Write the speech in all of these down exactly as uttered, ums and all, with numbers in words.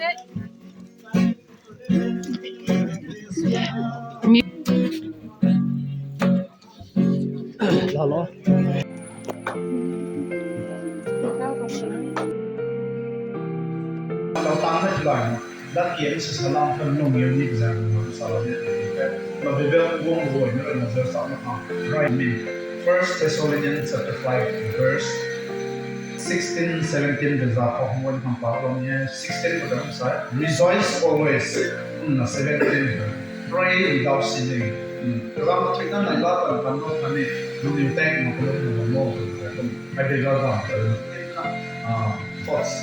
Hello. Tau tang na chulai na, dat kian si salam kan nung yau ni kizan nung salam ni kizan. Ma Bible guang guay na na zar sa na ha. Right me. First Thessalonians chapter five, verse sixteen, seventeen, the za khou hmang khang pa ram ni sixteen ko dam sa. Rejoice always. Na seventeen. Pray without ceasing. Kalam thik na na la tan tan no kani. Nung ni tek na ko na mo ko. Ai de la dam ko na. Ah, thoughts.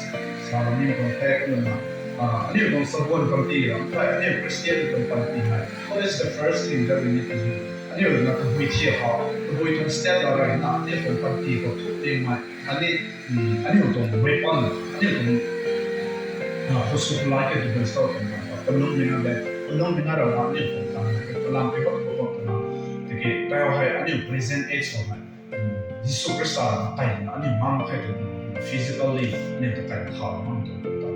Sa ni ko tek na. Ah, ani ko sabon panty ram. Ai ani Christian ko panty hai. What is the first thing that we need to do? Ani na tabui thia ha. Tabui tuang step la rai na. Ani ko panty ko thuk ding mai. Ani, mm, ani tuang weapon. Ani tuang, ah, khosuk lai ke tu ben stop kan na. Panung ni na le. Panung ni na ram ani tuang tang. Kalam pe bak ko bak na. Tiki taw hai ani present age ko hai. Jisu Khrista na kai na ani mang kai tu physically ani ta kai khau mang tu ta.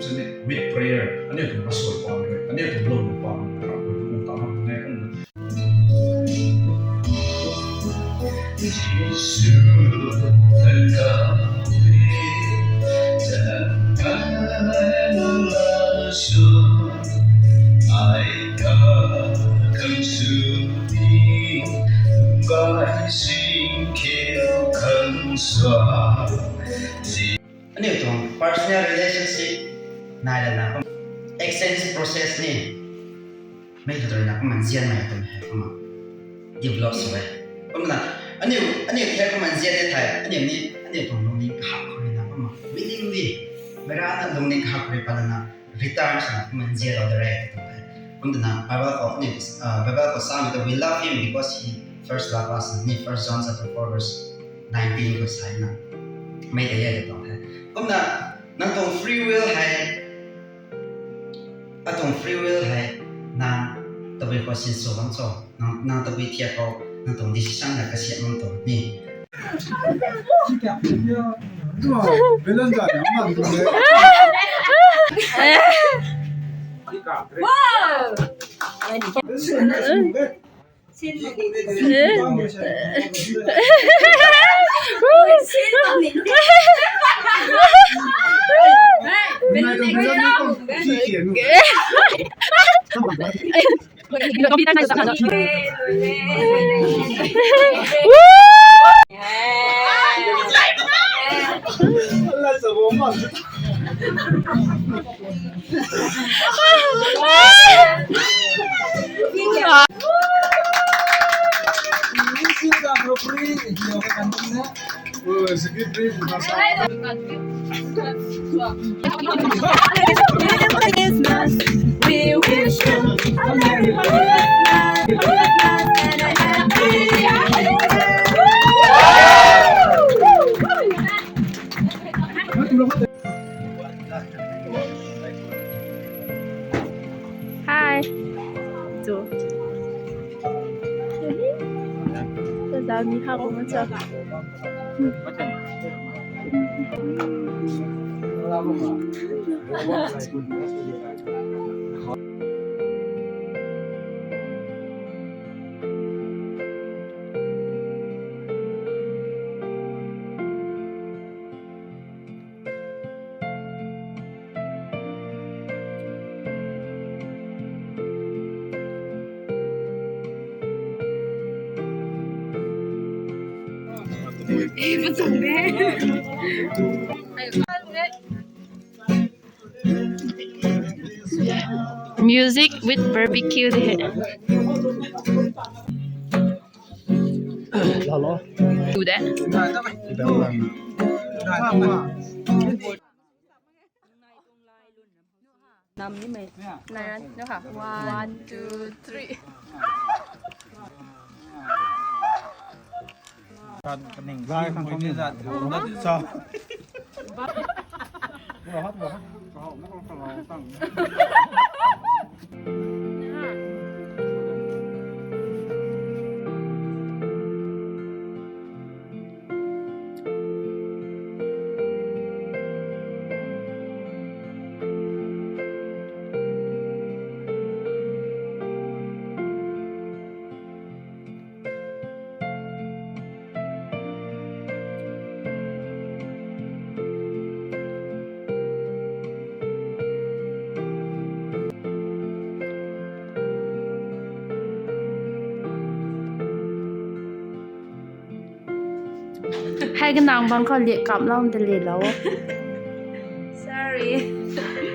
Sini with prayer ani tu masuk pa, ani tu lung pa, ani tu ta mang ne kan. Jisu ta kai ta kai na su ai ta kan su ni kai sing kiu kan sa. Aniu tuang personal relationship nai lana kum exchange process ni mei tu rui na kum nzian mei tu hei kumna develop sw e. Kumna aniu aniu the kum nzian e thei aniu ni aniu tuang lungning kahak khou rui na kumna willingly mei rana lungning kahak khou rui pat lana return swna kum nzian lou de re. Kumna Bible khou ni, ah, Bible khou sa mei tu we love him because he first loved us ni First John chapter four verse nineteen khou sa na. Mei ta ye de tuang the. Kumna nang tuang free will hei, atuang free will hei, nang tabui khou sinsw bam cho, nang, nang tabui thiak khou, nang tuang decision na kasiam bam tuang ni. Balance ga na man tuang le. Wow! We wish you a Merry Christmas. Hi. Zo. Zau ni ha ko ma cha. Music with barbecue de hai. Hello. Tu de. Nam ni mei. Nai ran, no ha. One, two, three. Kan kaning lai khang khang ni zat. Sa. Hei kanang bang khou liak kamlou de le lou. Sorry.